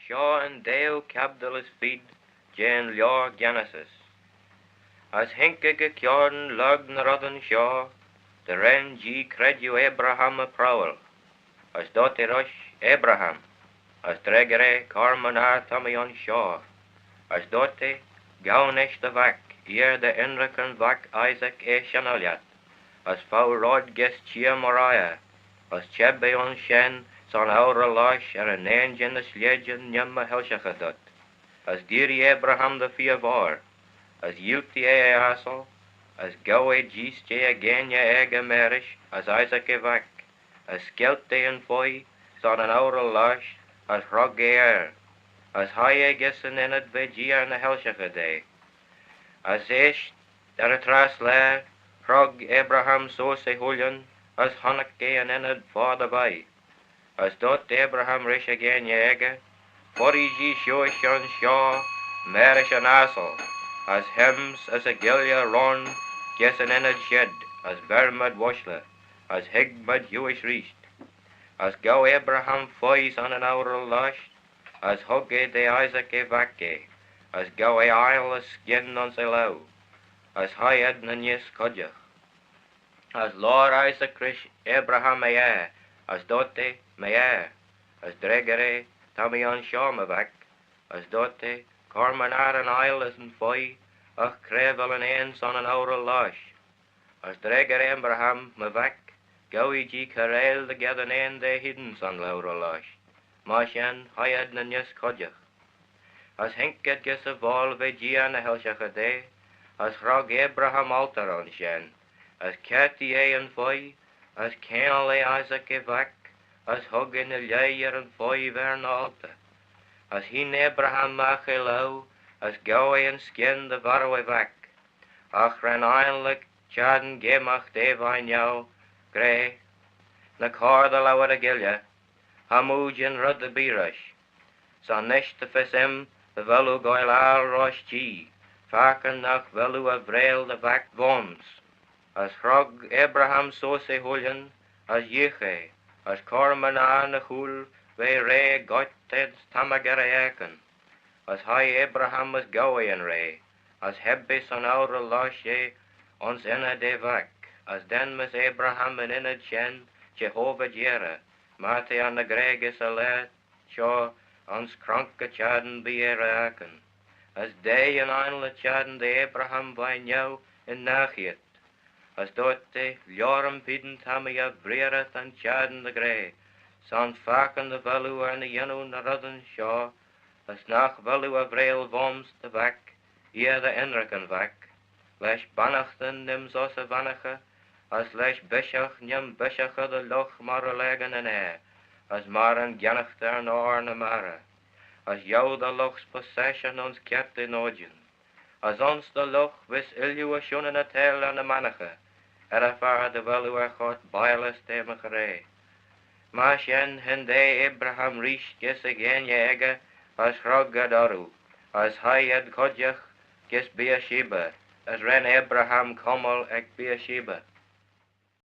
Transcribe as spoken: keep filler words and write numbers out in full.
Shoh yn deieau cabdil as feed jeh'n lioar Genesis. As haink eh gy-kione lurg ny reddyn shoh, dy ren Jee credjue Abraham y prowal, as dooyrt eh rish, Abraham. As dreggyr eh, Cur-my-ner ta mee ayns shoh. As dooyrt eh, Gow nish dty vac, eer dty ynrican vac Isaac eh shinney lhiat, as fow red gys çheer Moriah, as çheb eh ayns shen son oural lasht er yn ainjyn as lheid yn neeym y hoilshaghey dhyt. As dirree Abraham dy feer voir, as yilt eh eh assyl, as gow eh jees jeh y gheiney aegey marish as Isaac eh vac, as skilt eh yn fuygh son yn oural lasht, as hrog eh er, as hie eh gys yn ynnyd va jeer ny hoilshaghey da. As eisht er y trass laa, hrog Abraham seose eh ooilley, as honnick eh yn ynnyd foddey veih. As dooyrt Abraham rish y gheiney aegey, Fuirree-jee shiuish ayns shoh marish yn assyl, as hems as y guilley ron gys yn ynnyd shid, as ver mayd ooashley, as hig mayd hauish reesht. As gow Abraham fuygh son yn oural lasht, as hug eh da Isaac eh vac eh, as gow eh aile as skyn ayns e laue, as hie ad ny neesht codjagh. As loayr Isaac rish Abraham, e aa, as dooyrt eh, My aa. As dreggyr eh, Ta mee ayns shoh, my vac. As dooyrt eh, Cur-my-ner yn aile as yn fuygh, agh cre vel yn un son yn oural lasht? As dreggyr Abraham, My vac, gowee-jee kiarail dy gheddyn un da hene son yn oural lasht. Myr shen hie ad ny neesht codjagh. As haink ad gys y voayl va jeer ny hoilshaghey da, as hrog Abraham altar ayns shen, as kiartee eh yn fuygh, as kiangle eh Isaac eh vac, as hug eh ny lhaih er yn fuygh v'er ny altar. As hene Abraham magh eh laue, as gow eh yn skyn dy varroo eh vac. Agh ren ainle y çhiarn geamagh da veih niau, gra, Ny cur dty liooar er y ghuilley, cha moo jeant red erbee rish. Son nish ta fys aym dy vel oo goaill aggle roish Jee, fakin nagh vel oo er vreayll dty vac voym's. As hrog Abraham seose eh ooilley, as yeeagh eh, as cur-my-ner ny chooyl va rea goit ayns tammylt er e akin. As hie Abraham as gow eh yn raa, as heb eh son oural lasht eh ayns ynnyd eh vac, as denmys Abraham yn ynnyd shen Jehovah-Jireh, myr t'eh er ny gra gys y laa shoh, Ayns cronk y çhiarn bee er e akin. As deie yn ainle y çhiarn da Abraham veih niau yn nah cheayrt. As dooyrt eh, Lioarym feed ta mee er vreearrey da'n çhiarn dy ghra, son fakin dy vel oo er ny yannoo ny reddyn shoh, as nagh vel oo er vreayll voym's dty vac, eer dty ynrican vac, lesh bannaghtyn neem's uss y vannaghey, as lesh bishaghey nee'm bishaghey dy lught myr y lakin yn aer, as myr yn giannaghtey er yn oyr ny marrey, as yiow dy lught possession ayns kiart y noidyn. As ayns dty lught vees ooilley y shunnyn y theihll er ny mannaghey, er y fa dy vel oo er choyrt biallys da my ghra. Myr shen hyndaa Abraham reesht gys y gheiney aegey as hrog ad orroo, as hie ad codjagh gys Beersheba, as ren Abraham cummal ec Beersheba.